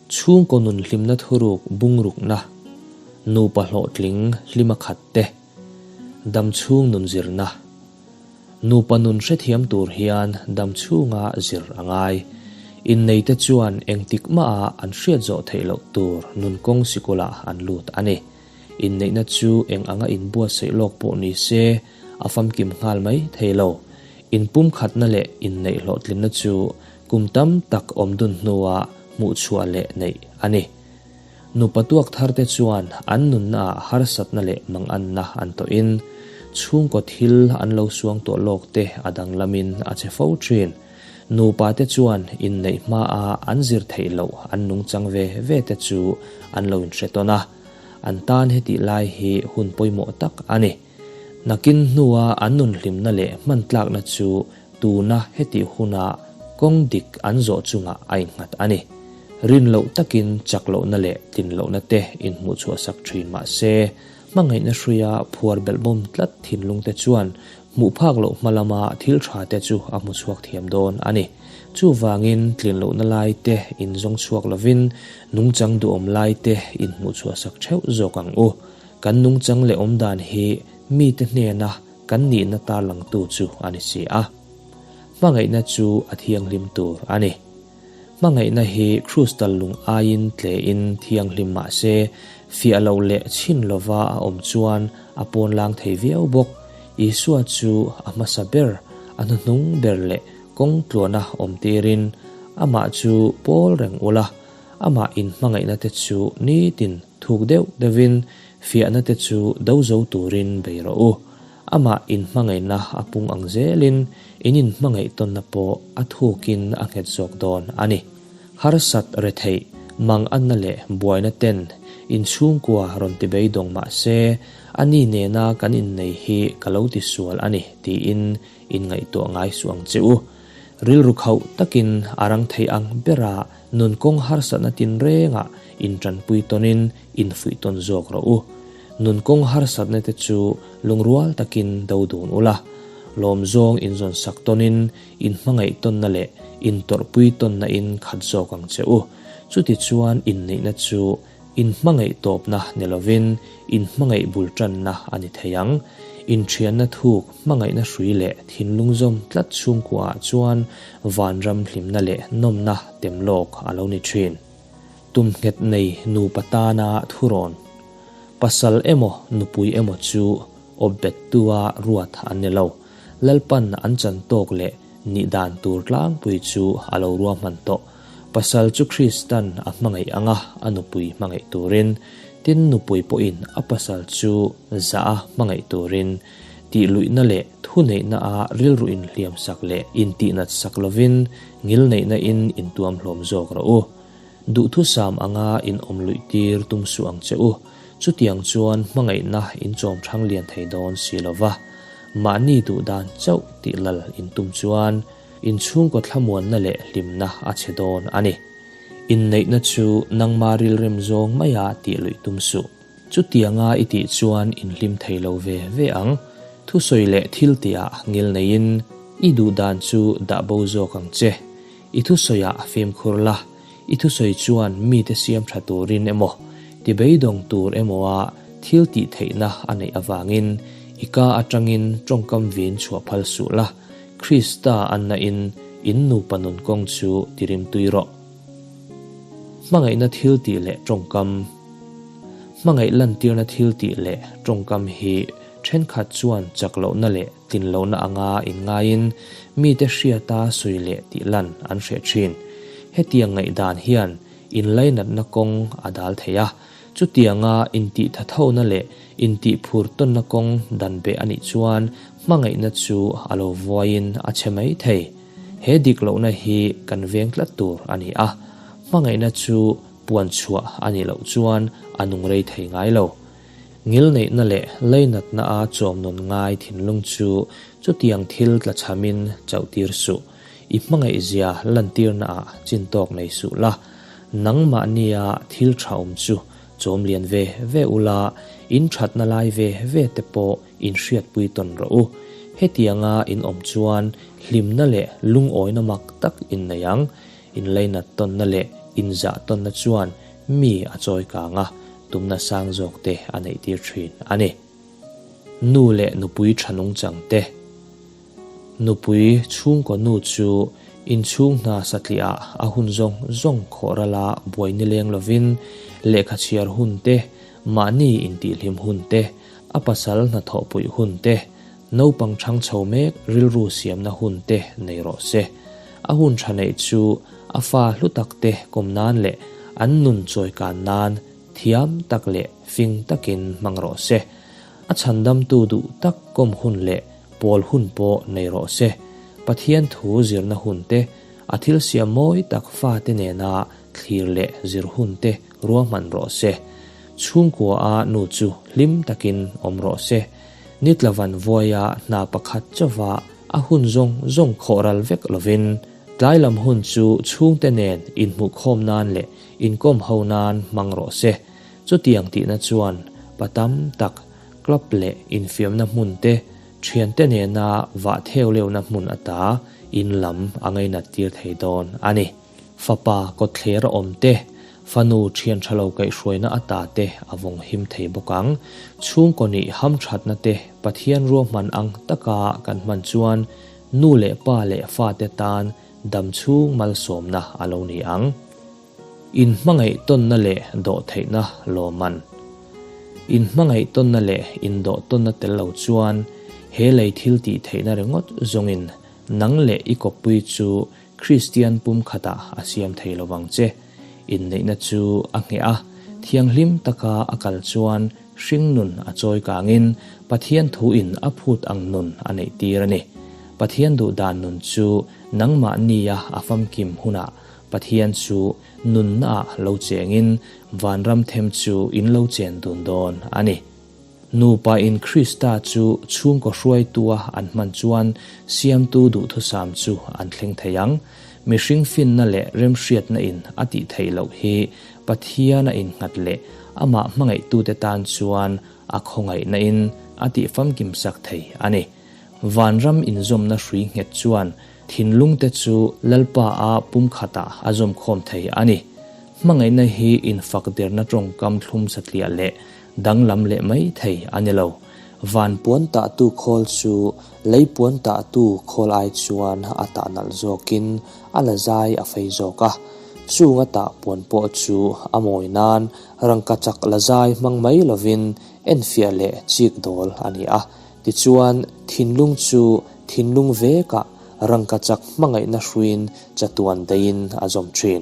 Chhungkaw nun hlimna thuruk bungrukna, nupa hlawhtling hlima khat te, damchhung nun zirna. Nupa nun hrethiam tur hian damchhunga zir a ngai. Inneite chuan engtik maha an hriat zawh theih loh tur nun kawng sikulah an lut a ni. Inneihna chu eng anga inbuatsaih lawk pawh ni se a famkim nghal mai thei lo. Inpumkhatna leh inneih hlawhtlinna chu kum tam tak awm dun hnuah hmuhchhuah leh neih a ni. Nupa tuak tharte chuan an nunnaah harsatna leh manganna an tawhin, chhungkaw thil an lo suang tawh lawk te a danglamin a che fo thin. Nupa te chuan inneih hmaa an zir theih loh an nungchang ve ve te chu an lo inhre tawn a, an tan hetih lai hi hun pawimawh tak a ni. Nakin hnua an nunhlimna leh hmantlakna chu tuna hetih huna kawng dik an zawh chungah a innghat a ni. Rin loh takin chak lohna leh tlin lohna te inhmuh chhuahsak thin mah se, hmangaihna hruia phuar belhbawm tlat thinlungte chuan hmuh phak loh hma lama thil tha te chu a hmu chhuak thiam dawn a ni. Chuvangin tlin lohna lai te inzawng chhuak lovin nungchang duhawm lai te inhmuh chhuahsak theuh zawk ang u. Kan nungchang leh awmdan hi mite hnena kan nihna tarlangtu chu a ni si a. Hmangaihna chu a thianghlim tur a ni. Hmangaihna hi Krustal lung aiin tlein thianghlim mah se, fiah loh leh chhin lova a awm chuan a pawnlang thei viau bawk. Isua chu a hmasa ber, a hnuhnung ber leh kawng tluana awm tirin amah chu pawl reng ula, amah inhmangaihna te chu nitin thuk deuh deuhin fiahna te chu do zo turin bei rawh u. Amah inhmangaihna a pung ang zelin in inhmangaih tawnna pawh a thukin a nghet zawk dawn a ni. Harsat retheih, manganna leh buaina ten inchhungkua rawn ti beidawng mah se, a ni nena kan innei hi ka lo ti sual a ni tiin inngaihtuah ngai suh ang che u. Rilru khauh takin a rang thei ang bera nun kawng harsatna tinrengah intanpui tawnin infuih tawn zawk rawh u. Nun kawng harsatna te chu lungrual takin do dun ula, lawmzawng inzawn sak tawnin inhmangaih tawnna leh intawrhpui tawnna in khat zawk ang che u. Chutichuan inneihna chu inhmangaih tawpna ni lovin inhmangaih bul tanna a ni thei ang. Inthianna thuk, hmangaihna hrui leh thinlung zawm tlat chhungkuaah chuan vanram hlimna leh nawmna tem lawk a lo ni thin. Tum nghet nei nupa tana thurawn. Pasal emaw nupui emaw chu awpbettua ruat an ni lo. Lalpan an chan tawk leh nih dan tur tlangpui chu a lo ruahman tawh. Pasal chu Kristan a hmangaih anga a nupui hmangaih turin, tin nupui pawhin a pasal chu zah a hmangaih turin, tihluihna leh thuneihna a rilru inhliam sak leh intihnat sak lovin ngilneihna in intuam hlawm zawk rawh u. Duhthusam anga in awm luih tir tum suh ang che u. Chutiang chuan hmangaihna in chawm thang lian thei dawn si lo va. Mahni duh dan chauh tih lal in tum chuan inchhungkaw thlamuanna leh hlimna a chhe dawn a ni. Inneihna chu nangma rilrem zawng maia tih luih tum suh. Chutianga i tih chuan inhlim thei lo ve ve ang. Thusawi leh thil tihah ngil neiin i duh dan chu dah bo zawk ang che. I thusawiah fimkhur la, i thusawi chuan mite siam tha turin emaw, ti beidawng tur emawa thil tih theihna a neih avangin i ka atangin tawngkam vin chhuah phal suh la, Krista anna-in in nupa nun kawng chu ti rimtui rawh. Hmangaihna thil tih leh tawngkam. Hmangaih lantirna thil tih leh tawngkam hi thenkhat chuan chak lohna leh tlin lohna anga inngaiin mite hriata sawi leh tih lan an hreh thin. Hetiang ngaihdan hian inlainatna kawng a dal thei a, chutianga intihthathona leh intihphur tawnna kawng dan beh a nih chuan hmangaihna chu a lo vuaiin a chhe mai thei. He dik lohna hi kan veng tlat tur a ni a, hmangaihna chu puan chhuah a nih loh chuan a nung rei thei ngai lo. Ngilneihna leh leinatna a chawm nun ngai thinlung chu chutiang thil tlachhamin chauh tir suh. I hmangaihzia lantirnaah chin tawk nei suh la, nangmahnia thil tha awm chu chawm lian ve ve ula, in thatna lai ve ve te pawh inhriatpui tawn rawh u. Hetianga in awm chuan hlimna leh lungawina mak tak in nei ang. Inleinat tawnna leh inzah tawnna chuan mi a chawi kang a, tumna sang zawk te a neihtir thin a ni. Nu leh nupui tha nungchang te. Nupui chhungkaw nu chu inchhung hna satliah ah a hun zawng zawng khawh rala buai nileng lovin lehkha chhiar hun te, mahni intihhlim hun te, a pasal hnathawh puih hun te, naupang chhang chho mek rilru siamna hun te nei rawh se. A hun tha neih chu a fa hlu tak te kawm nan leh an nun chawikan nan thiam tak leh fing takin hmang rawh se. A chhandamtu duh tak kawm hun leh pawl hun pawh nei rawh se. Pathian thu zirna hun te, a thil siam mawi tak fate nena thlir leh zir hun te ruahman rawh se. Chhungkua a nu chu hlim takin awm rawh se. Nitlavan vuaia hna pakhat chauva a hun zawng zawng khawh ral vek lovin, tlai lam hun chu chhungte nen inhmuhkhawm nan leh inkawm ho nan hmang rawh se. Chutiang tihna chuan pa tam tak club leh infiamna hmun te, thiante nena vah theu leuhna hmun ata in lam a ngainat tir thei dawn a ni. Fapa kawtthler a awm te, fanu thian tha lo kaihhruaina ata te a vawng him thei bawk ang. Chhungkaw nih hamthatna te Pathian ruahman ang taka kan hman chuan nu leh pa leh fate tan damchhung malsawmna a lo ni ang. Inhmangaih tawnna leh dawhtheihna lawmman. Inhmangaih tawnna leh indawh tawnna tel lo chuan he lei thil tih theihna ringawt zawngin nang leh i kawppui chu Kristian pumkhatah a siam thei lo vang che. Inneihna chu a ngheh a, thianghlim taka a kal chuan hringnun a chawi kangin Pathian thuin a phut ang nun a neihtir a ni. Pathian duhdan nun chu nangmahnia a famkim hunah Pathian chu nunnaah lo chengin vanram them chu in lo chen dun dawn a ni. Nupa in Krista chu chhungkaw hruaitua an hman chuan Siamtu duhthusam chu an thleng thei ang. Mihring finna leh remhriatna in a tih theih loh hi Pathian a innghat leh amah hmangaihtute tan chuan a khawngaihna in a tih famkim sak thei a ni. Vanram inzawmna hrui nghet chuan Thinlungte chu Lalpa a pumkhatah a zawmkhawm thei a ni. Hmangaihna hi infak derna tawngkam thlum satliah leh danglam leh mai thei a ni lo. Van puan tahtu khawl chu lei puan tahtu khawl ai chuan a tah nalh zawkin a la zai a fei zawk a. Chung a tah puan pawh chu a mawi nan rangkachak la zai hmang mai lovin enfiah leh chik dawl a ni a. Tichuan, thinlung chu thinlung vekah rangkachak hmangaihna hruiin chatuan deiin a zawm thin.